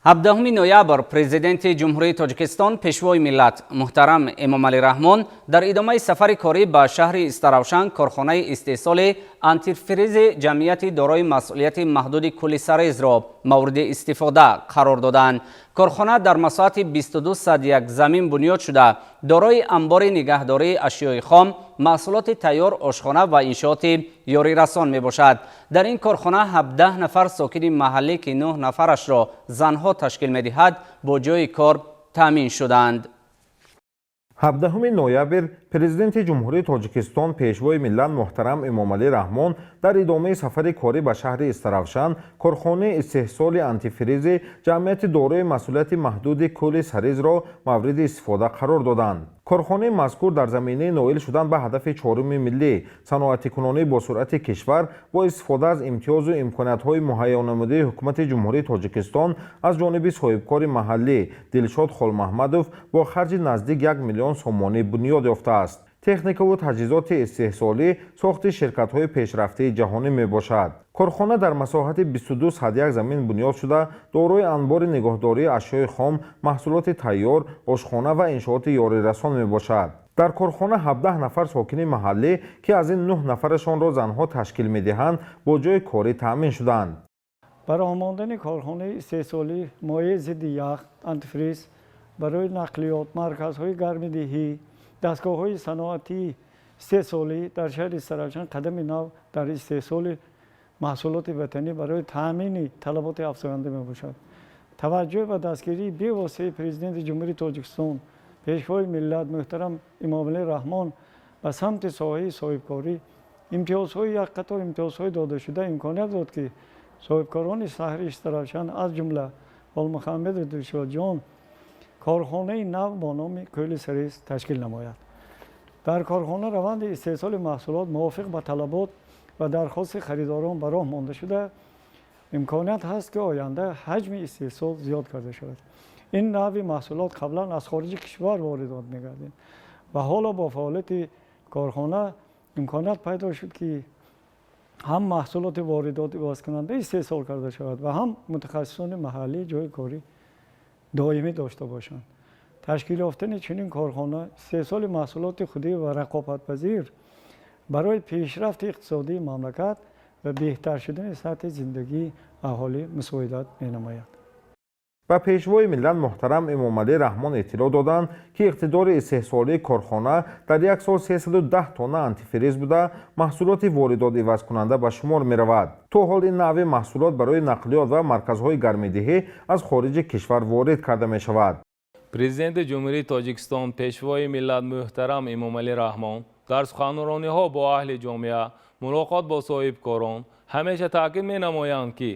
17 ноябр Президенти Ҷумҳурии Тоҷикистон, Пешвои миллат муҳтарам Эмомалӣ Раҳмон дар идомаи сафари корӣ ба шаҳри Истаравшан корхонаи истеҳсоли антифризи ҷамъияти дорои масъулияти маҳдуди Кӯли Сарезро мавриди истифода қарор доданд. Корхона дар масоҳати 22 сад як замин бунёд шуда, дорои амбори нигаҳдории ашёи хом, маҳсулоти тайёр, ошхона ва иншооти ёрирасон мебошад. Дар ин корхона 17 нафар сокини маҳаллӣ, ки 9 нафарашро занҳо ташкил медиҳад, бо ҷойи кор таъмин шуданд. 17 ноябр Президенти Ҷумҳурии Тоҷикистон, Пешвои миллат муҳтарам Эмомалӣ Раҳмон дар идомаи сафари корӣ ба шаҳри Истаравшан корхонаи истеҳсоли антифризи ҷамъияти дорои масъулияти маҳдуди Кӯли Саризро мавриди истифода қарор доданд. Корхонаи мазкур дар заминаи ноил шудан ба ҳадафи чоруми миллӣ, саноатикунонии босуръати кишвар, бо истифода аз имтиёзу имкониятҳои муҳайёнамудаи Ҳукумати Ҷумҳурии Тоҷикистон, аз ҷониби соҳибкори маҳаллӣ Дилшод Холмаҳмадов бо харҷи наздик 1 миллион сомонӣ бунёд ёфтааст. Техникаву таҷҳизоти истеҳсолӣ сохти ширкатҳои пешрафтаи ҷаҳонӣ мебошад. Корхона дар масоҳати 22 сад як замин бунёд шуда, дорои анбори нигаҳдории ашёи хом, маҳсулоти тайёр, ошхона ва иншооти ёрирасон мебошад. Дар корхона 17 нафар сокини маҳаллӣ, ки аз ин 9 нафарашонро занҳо ташкил медиҳанд, бо ҷойи корӣ таъмин шуданд. Ба роҳ мондани корхонаи истеҳсолии моеи зидди ях, антифриз барои нақлиёт, марказҳои гармидиҳӣ, дастгоҳҳои саноатии истеҳсолӣ дар шаҳри Истаравшан қадами нав дар истеҳсоли маҳсулоти ватанӣ барои таъмини талаботи афзоянда мебошад. Таваҷҷӯҳ ва дастгирии бевоситаи Президенти Ҷумҳурии Тоҷикистон, Пешвои миллат муҳтарам Эмомалӣ Раҳмон ба самти соҳаи соҳибкорӣ, имтиёзҳои як қатор имтиёзҳои додашуда имконият дод, ки соҳибкорони шаҳри Истаравшан, аз ҷумла Холмуҳаммедов Дилшодҷон, корхонаи нав бо номи Кӯли Сарез ташкил намояд. Дар корхона раванди истеҳсоли маҳсулот мувофиқ ба талабот ва дархости харидорон ба роҳ монда шуда, имконият ҳаст, ки оянда ҳаҷми истеҳсол зиёд карда шавад. Ин навъи маҳсулот қаблан аз хориҷи кишвар воридот мегардид ва ҳоло бо фаъолияти корхона имконият пайдо шуд, ки ҳам маҳсулоти воридот ивазкунанда истеҳсол карда шавад ва ҳам мутахассисони маҳаллӣ ҷойи корӣ доимӣ дошта бошанд. Ташкил ёфтани чунин корхона, истеҳсоли маҳсулоти худӣ ва рақобатпазир барои пешрафти иқтисодии мамлакат ва беҳтар шудани сатҳи зиндагии аҳолӣ мусоидат менамояд. Ба Пешвои миллат муҳтарам Эмомалӣ Раҳмон иттилоъ доданд, ки иқтидори истеҳсолии корхона дар як сол 310 тонна антифриз буда, маҳсулоти воридот ивазкунанда ба шумор меравад. То ҳол ин навъи маҳсулот барои нақлиёт ва марказҳои гармидиҳӣ аз хориҷи кишвар ворид карда мешавад. Президенти Ҷумҳурии Тоҷикистон, Пешвои миллат муҳтарам Эмомалӣ Раҳмон дар суханрониҳо бо аҳли ҷомеа, мулоқот бо соҳибкорон ҳамеша таъкид менамоянд, ки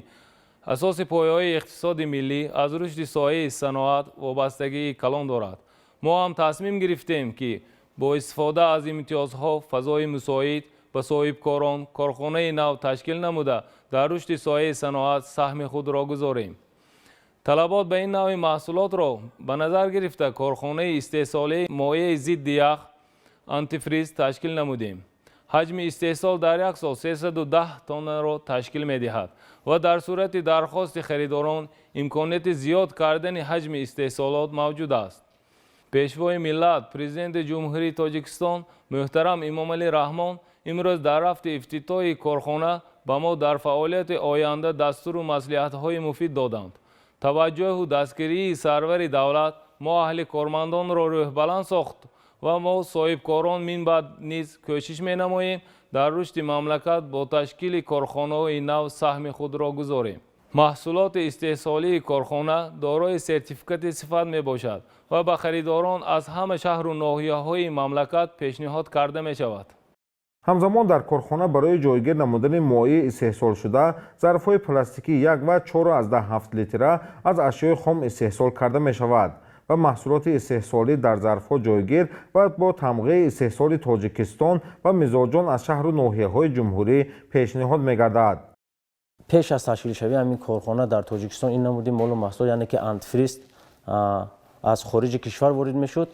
асоси пояҳои иқтисоди миллӣ аз рушди соҳаи саноат вобастагии калон дорад. Мо ҳам тасмим гирифтем, ки бо истифода аз имтиёзҳо, фазои мусоид ба соҳибкорон корхонаи нав ташкил намуда, дар рушди соҳаи саноат саҳми худро гузорем. Талабот ба ин навъи маҳсулотро ба назар гирифта, корхонаи истеҳсолии моеи зидди ях, антифриз ташкил намудем. Ҳаҷми истеҳсол дар як сол 310 тоннаро ташкил медиҳад ва дар сурати дархости харидорон имконияти зиёд кардани ҳаҷми истеҳсолот мавҷуд аст. Пешвои миллат, Президенти Ҷумҳурии Тоҷикистон муҳтарам Эмомалӣ Раҳмон имрӯз дар рафти ифтитоҳи корхона ба мо дар фаъолияти оянда дастуру маслиҳатҳои муфид доданд. Таваҷҷӯҳу дастгирии сарвари давлат мо аҳли кормандонро рӯҳбаланд сохт ва мо соҳибкорон минбаъд низ кӯшиш менамоем, дар рушди мамлакат бо ташкили корхонаҳои нав саҳми худро гузорем. Маҳсулоти истеҳсолии корхона дорои сертификати сифат мебошад ва ба харидорон аз ҳама шаҳру ноҳияҳои мамлакат пешниҳод карда мешавад. Ҳамзамон дар корхона барои ҷойгир намудани моеи истеҳсолшуда зарфҳои пластикӣ 1 ва 4,7 литра аз ашёи хом истеҳсол карда мешавад ва маҳсулоти истеҳсолӣ дар зарфҳо ҷойгир ва бо тамғаи истеҳсоли Тоҷикистон ба мизоҷон аз шаҳру ноҳияҳои ҷумҳурӣ пешниҳод мегардад. Пеш аз ташкилшавии ҳамин корхона дар Тоҷикистон ин намуди молу маҳсулот, яъне ки антифриз, аз хориҷи кишвар ворид мешуд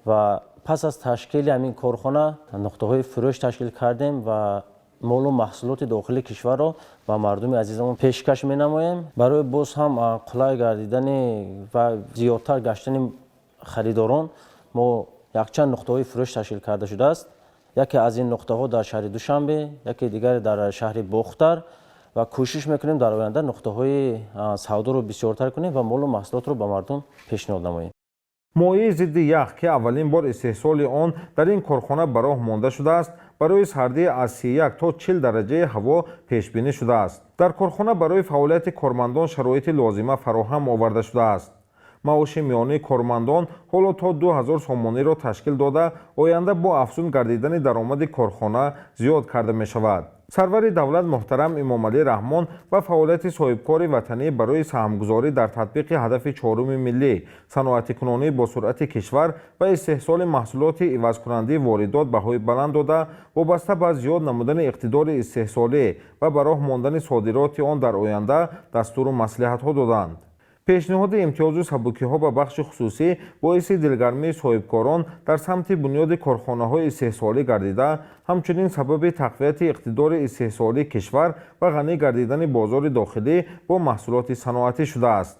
ва пас аз ташкили ҳамин корхона нуқтаҳои фурӯш ташкил кардем ва Молу маҳсулоти дохили кишварро ба мардуми азизамон пешкаш менамоем. Барои боз ҳам қулай гардидани ва зиёдтар гаштани харидорон мо якчанд нуқтаҳои фурӯш ташкил карда шудааст. Яке аз ин нуқтаҳо дар шаҳри Душанбе, яке дигаре дар шаҳри Бохтар, ва кӯшиш мекунем, дар оянда нуқтаҳои савдоро бисёртар кунем ва молу маҳсулотро ба мардум пешниҳод намоем. Моеи зидди ях, ки аввалин бор истеҳсоли он дар ин корхона ба роҳ монда шудааст, барои сардии аз 31 то 40 дараҷаи ҳаво пешбинӣ шудааст. Дар корхона барои фаъолияти кормандон шароити лозима фароҳам оварда шудааст. Маоши миёнаи кормандон ҳоло то 2000 сомониро ташкил дода, оянда бо афзун гардидани даромади корхона зиёд карда мешавад. Сарвари давлат муҳтарам Эмомалӣ Раҳмон ба фаъолияти соҳибкори ватанӣ барои саҳмгузорӣ дар татбиқи ҳадафи чоруми миллӣ, саноатикунонии босуръати кишвар ва истеҳсоли маҳсулоти ивазкунандаи воридот баҳои баланд дода, вобаста ба зиёд намудани иқтидори истеҳсолӣ ва ба роҳ мондани содироти он дар оянда дастуру маслиҳатҳо доданд. Пешниҳоди имтиёзу сабукиҳо ба бахши хусусӣ боиси дилгармии соҳибкорон дар самти бунёди корхонаҳои истеҳсолӣ гардида, ҳамчунин сабаби тақвияти иқтидори истеҳсолии кишвар ва ғанӣ гардидани бозори дохилӣ бо маҳсулоти саноатӣ шудааст.